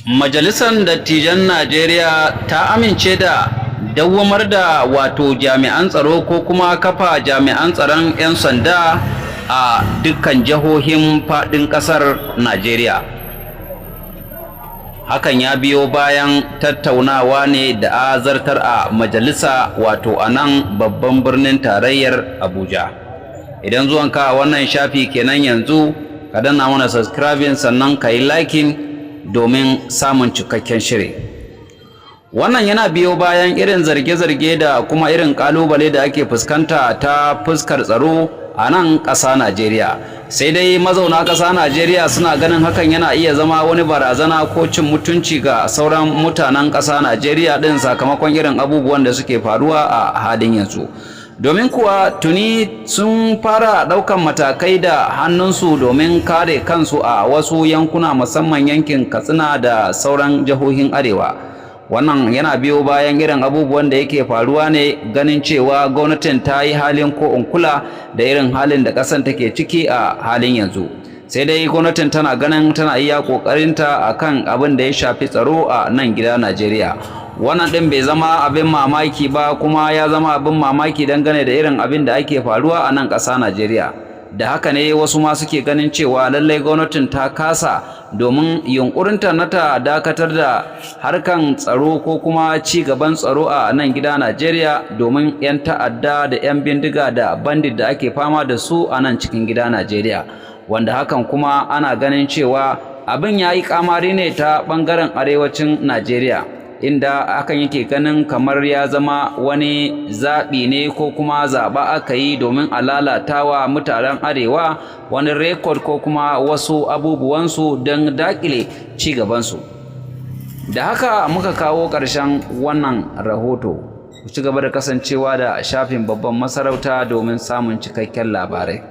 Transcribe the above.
Majalisar Dattijan Najeriya ta amince da dawwamar da wato jami'an tsaro ko kuma kafa jami'an tsaron 'yan sanda a dukkan jihohin faɗin ƙasar Najeriya. Hakan ya biyo bayan tattaunawa ne da a zartar a majalisa, wato a nan babban birnin tarayyar Abuja. Idan zuwanka a wannan shafi kenan yanzu, ka danna mana subscribing, sannan ka yi liking domin samun cikakken shiri. Wannan yana biyo bayan irin zarge-zarge da kuma irin kalubale da ake fuskanta ta fuskar tsaro a nan ƙasa Najeriya. Sai dai mazauna ƙasa Najeriya suna ganin hakan yana iya zama wani barazana ko cin mutunci ga sauran mutanen ƙasa Najeriya ɗin, sakamakon irin abubuwan da suke faruwa a halin yanzu. Domin kuwa tuni sun fara ɗaukan matakai da hannunsu domin kare kansu a wasu yankuna, musamman yankin Katsina da sauran jihohin Arewa. Wannan yana biyo bayan irin abubuwan da yake faruwa ne, ganin cewa gwamnatin ta yi halin ko in kula da irin halin da ƙasan take ciki a halin yanzu. Sai dai gwamnatin tana ganin tana iya ƙoƙarinta akan abin da ya shafi tsaro a nan gida Najeriya. Wannan ɗin bai zama abin mamaki ba, kuma ya zama abin mamaki dangane da irin abin da ake faruwa a nan ƙasa Najeriya. Da haka ne wasu ma suke ganin cewa lallai gwamnatin ta kasa, domin yunkurinta na ta dakatar da harkan tsaro ko kuma ci gaban tsaro a nan gida Najeriya, domin 'yan ta'adda da 'yan bindiga da bandit da ake fama da su a nan cikin gida Najeriya, wanda hakan kuma ana ganin cewa abin ya yi kamari ne ta ɓangaren arewacin Najeriya, inda hakan yake ganin kamar ya zama wani zaɓi ne ko kuma zaɓa aka yi domin a lalatawa mutanen Arewa wani record ko kuma wasu abubuwansu don daƙile ci gabansu. Da haka muka kawo ƙarshen wannan rahoto. Ku ci gaba da kasancewa da shafin Babban Masarauta domin samun cikakken labarai.